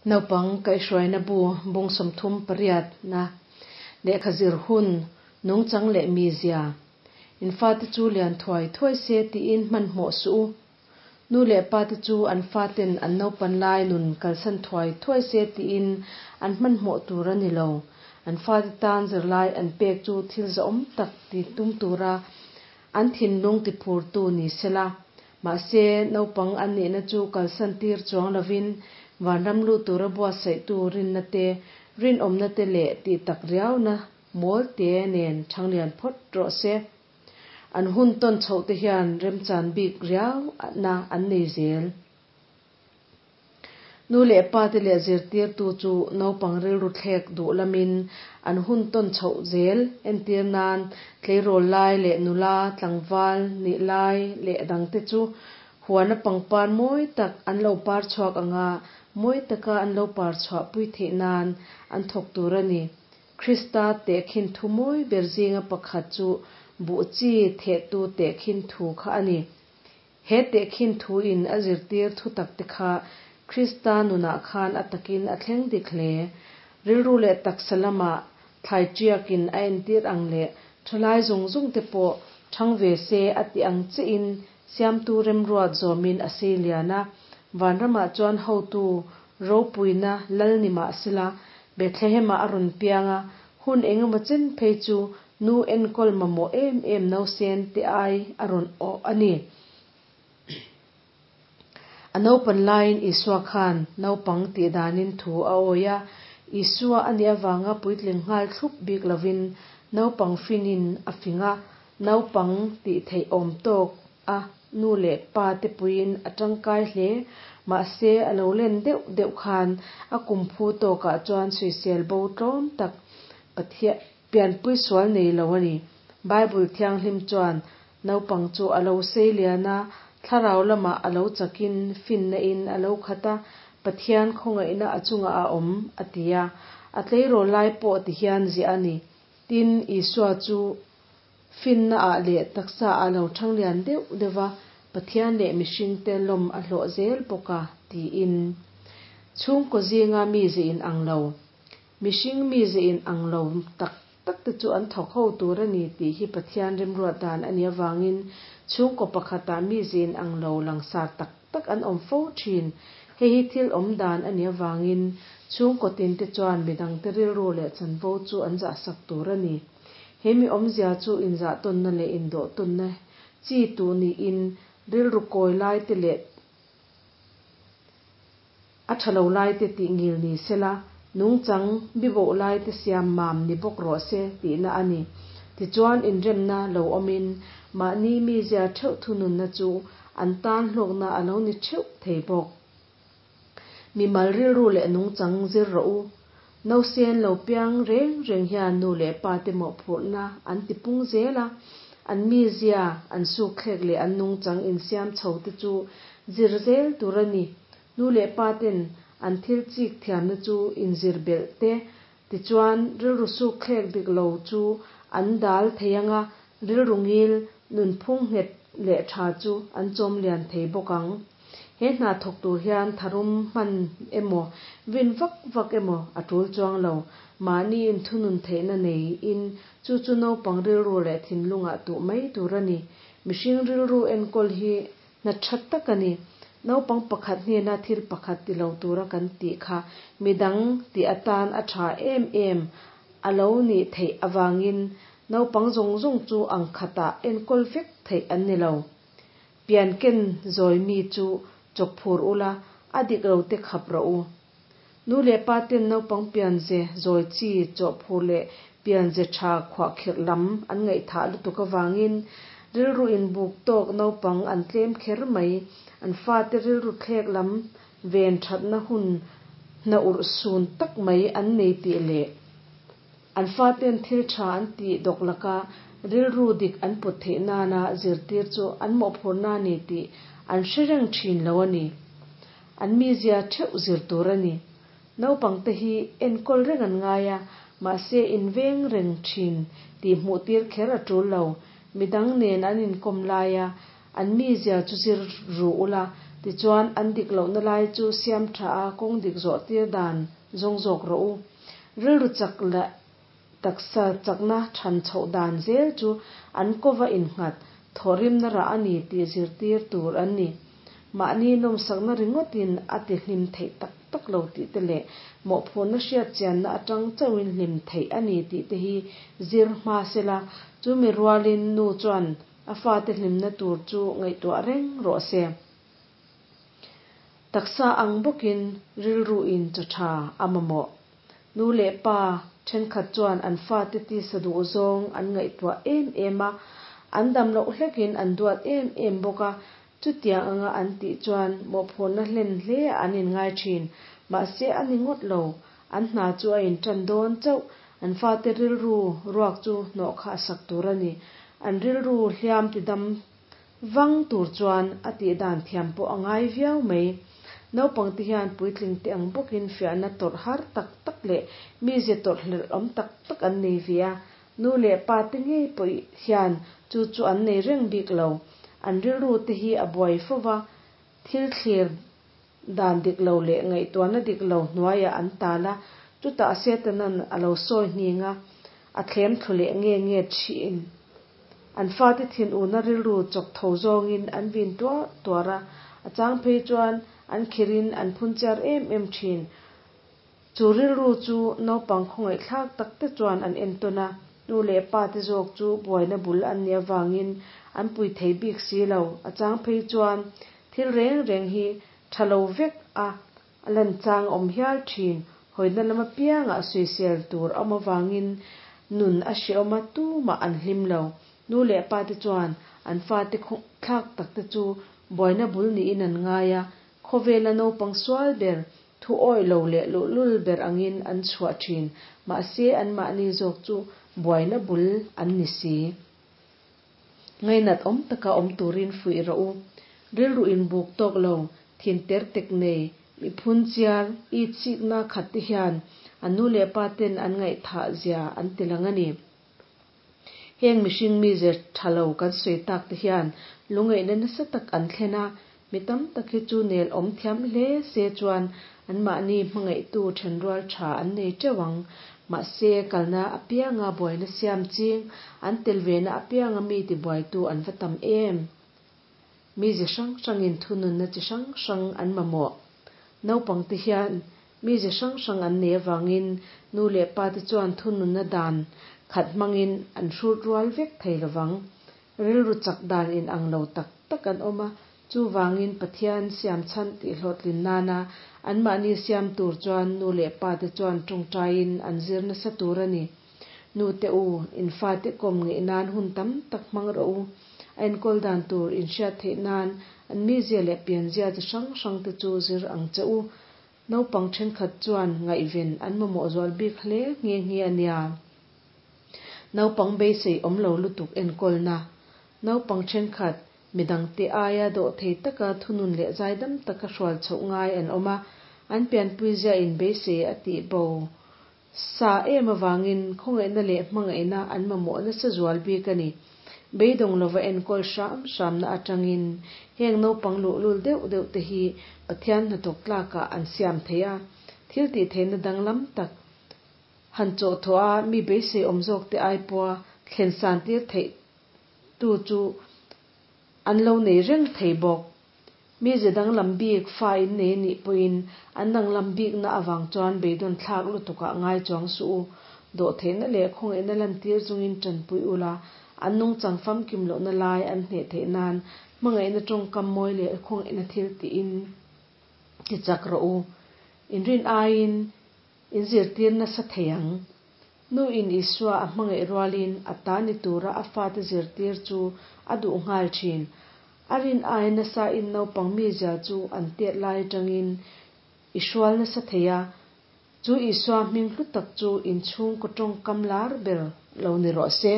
Naupang kaihhruaina bu bung 38 na lehkha zir hun, nungchang leh mizia. In fate chu lian thuai thuai se tiin hmanhmawh suh u. Nu leh pate chu an faten an naupan lai nun kalsan thuai thuai se tiin an hmanhmawh tur a ni lo. An fate tan zirlai an pek chu thil zahawm tak ti tum tura an thinlung tiphurtu ni sela. Mahse, naupang an nihna chu kalsan tir chuang lovin vanram lut tura buatsaihtu rinna te, rinawmna te leh tih tak riauna mawl te nen thanglian phawt rawh se. An hun tawn chhoh te hian remchan bik riauna an nei zel. Nu leh pa te leh zirtirtu chu naupang rilru thlek duh lamin an hun tawn chhoh zel entir nan tleirawl lai leh nula, tlangval nih lai leh dangte chu huana pangpar mawi tak an lo par chhuak anga mawi taka an lo par chhuah pui theih nan an thawk tur a ni. Krista tehkhin thu mawi ber zinga pakhat chu buh chi thehtu tehkhin thu kha a ni. He tehkhin thuin a zirtir thutak te kha Krista nunah khan a takin a thleng dik hle. Rilru leh taksa lamah thlai ṭiakin a entir ang leh ṭhalai zawng zawng te pawh ṭhang ve se a ti ang chiahin Siamtu remruat zawmin a sei lian a. Vanramah chuan hotu ropuina lal ni mah sela, Bethlehem-ah a rawn piang a, hun engemaw chen phei chu nu enkawl mamawh em em nausen te ai a rawn awh a ni. A naupan laiin Isua khan naupang tih danin thu a awi a, Isua a nih avanga puitling nghal thlup bik lovin naupang finin a fing a, naupang tih theih awm tawk a nu leh pa te puiin a tangkai hle. Mahse, a lo len deuh deuh khan a kum phu tawkah chuan sawisel bo tlawm tak Pathian pianpui sual nei lo a ni. Bible Thianghlim chuan naupang chu a lo sei lian a, thlarau lamah a lo chakin finna in a lo khat a, Pathian khawngaihna a chungah a awm, a ti a. A tleirawl lai pawh ti hian ziah a ni. Tin, Isua chu Finna ah leh taksa ah lo thang lian deuh deuh va, Pathian leh mihringte lawm a hlawh zel bawk a, tiin. Chhungkaw zinga mi ze in ang lo, mihring mi ze in ang lo tak tak te chu an thawk ho tur a ni tih hi Pathian remruat dan a nih avangin chhungkaw pakhatah mi ze in ang lo langsar tak tak an awm fo thin. Hei hi thil awm dan a nih avangin chhungkaw tinte chuan midangte rilru leh chanvo chu an zahsak tur a ni. He mi awmzia chu inzahtawnna leh indawhtawnna chi tuh niin rilru kawi laite leh a tha lo laite tih ngil ni sela, nungchang biboh laite siam mam ni bawk rawh se tihna a ni. Tichuan inremna lo awmin mahni mizia theuh thununna chu an tan hlawkna a lo ni theuh thei bawk. Mimal rilru leh nungchang zir rawh u. Nausen lo piang reng reng hian nu leh pa te mawhphurhna an ti pung zel a, an mizia, an sukthlek leh an nungchang insiam chho te chu zir zel tur a ni. Nu leh pa ten an thil chik thiamna chu inzir belh te, tichuan rilru sukthlek dik lo chu an dal thei anga rilru ngil, nunphung nghet leh tha chu an chawm lian thei bawk ang. He hna thawk tur hian tharum hman emaw, vin vak vak emaw a tul chuang lo. Mahni inthunun theihna neiin chu chu naupang rilru leh thinlungah tuh mai tur a ni. Mihring rilru enkawl hi hna tha tak a ni. Naupang pakhat hnena thil pakhat ti lo tura kan tih kha midang tih atan a tha em em a lo nih theih avangin naupang zawng zawng chu ang khatah enkawl vek theih an ni lo. Pianken zawi mi chu chawk phur ula, a dik lo te khap rawh u. Nu leh pa ten naupang pianze zawi chi chawh phur leh pianze tha khuahkhirh lam an ngaihthah lutuk avangin rilru inbuk tawk naupang an tlem kher mai. An fate rilru thlek lam ven thatna hun hna urh sun tak mai an nei tih leh An faten thil tha an tih dawk laka rilru dik an put theih nana zirtir chu an mawhphurhna a ni tih an hre reng thin lo a ni. An mizia theuh zir tur a ni. Naupangte hi enkawl reng an ngai a, mahse inveng reng thin tih hmuh tir kher a tul lo. Midang nen an inkawm laia an mizia chu zir ru ula, Tichuan, an dik lohna lai chu siam tha a, kawng dik zawh tir dan zawng zawk rawh u. Rilru chak leh taksa chakna than chhoh dan zel chu an kova innghat thawhrimna rah a ni tih zirtir tur an ni. Mahni nawmsakna ringawtin a ti hlim theih tak tak lo tih te leh mawhphurhna hriatchianna atang chauhin hlim theih a ni tih te hi zir hma sela, chumi rualin nu chuan a fate hlimna tur chu ngaihtuah reng rawh se. Taksa ang bawkin rilruin chaw tha a mamawh. Nu leh pa thenkhat chuan an fate tisa duh zawng an ngaihtuah em em a, an dam loh hlekin an duat em em bawk a, chutiang anga an tih chuan mawhphurhna hlen hle an inngai thin. Mahse a ni ngawt lo, an hna chu a intan dawn chauh, an fate rilru ruak chu hnawh kha a sak tur a ni. An rilru hliam tidam vang tur chuan a tih dan thiam pawh a ngai viau mai. Naupangte hian puitlingte ang bawkin fiahna tawrh har tak tak leh mizia tawrh hlelh awm tak tak an nei ve a, nu leh pa te ngei pawh hian chu chu an nei reng bik lo. An rilru te hi a buai fo va, thil thlir dan dik lo leh ngaihtuahna dik lo hnuaiah an tal a, chutah Setanan a lo sawi hning a, a thlem thlu leh nge nge thin. An fate thinurna rilru chawk tho zawngin an vin tuar tuar a, a chang phei chuan an khirin an phunchiar em em thin. Chu rilru chu naupang khawngaihthlak tak te chuan an entawn a, nu leh pa te zawk chu buaina bul an nih avangin an pui thei bik si lo. A chang phei chuan thil reng reng hi tha lo vek a lan chang a awm hial thin. Hawina lam apiangah sawisel tur a awm avangin nun a hrehawm a, tumah an hlim lo. Nu leh pa te chuan an fate thlak tak te chu buaina bul niin an ngai a, khawvela naupang sual ber, thu awih lo leh luhlul ber angin an chhuah thin, mahse anmahni zawk chu buaina bul an ni si. Ngainat awm taka awm turin fuih rawh u. Rilru inbuk tawk lo, thin ter tek nei, mi phunchiar, itsikna khat te hian an nu leh pa ten an ngaihthah zia an ti lang a ni. Heng mihring mize tha lo kan sawi tak te hian lungaihna nasa tak an thlen a, mi tam tak hi chu nel awm thiam hle se chuan anmahni hmangaihtu thenrual tha an nei teuh ang. Mahse, kalna apianga buaina siam ching, an tel vena apianga mi tibuaitu an va tam em? Mize hrang hrangin thununna chi hrang hrang an mamawh. Naupangte hian mize hrang hrang an nei avangin nu leh pate chuan thununna dan khat hmangin an hrut rual vek thei lovang. Rilru chak dan inang lo tak tak an awm a, chuvangin Pathian siam chhan tih hlawhtlin nana anmahni siam tur chuan nu leh pate chuan tawngtaiin an zir nasa tur a ni. Nute u, in fate kawm ngeih nan hun tam tak hmang rawh u. A enkawl dan tur in hriat theih nan an mizia leh pianzia chi hrang hrang te chu zir ang che u. Naupang thenkhat chuan ngaihven an mamawh zual bik hle nghe nghe a nia. Naupang beisei awm lo lutuk enkawlna. Naupang thenkhat, midangte aia dawhthei taka thunun leh zaidam taka hrual chhoh ngai an awm a, an pianpui zia in beisei a tih bo Sa em avangin khawngaihna leh hmangaihna an mamawh nasa zual bik a ni. Beidawng lova enkawl hram hramna atangin heng naupang luhlul deuh deuh te hi Pathian hnathawk tlakah an siam thei a, thil tih theihna danglam tak han chawhthawh a mi beisei awm zawk te ai pawha thlen san tir theih tu chu an lo nei reng thei bawk. Mize danglam bik fa in nei anih pawhin an danglam bikna avang chuan beidawn thlak lutukah ngai chuang suh u. Dawhtheihna leh khawngaihna lantir chungin tanpui ula, an nungchang famkim lohna lai an hneh theih nan hmangaihna tawngkam mawi leh khawngaihna thil tiin ti chak rawh u. Inrin aiin in zirtir nasa thei ang. Nu in Isua a hmangaih rualin a ta ni tura a fate zirtir chu a duh nghal thin. A rin ai nasa in naupang mizia chu an tet lai atangin i hrual nasa thei a, chu Isua hming hlu tak chu inchhungkaw tawngkam lar ber lo ni rawh se.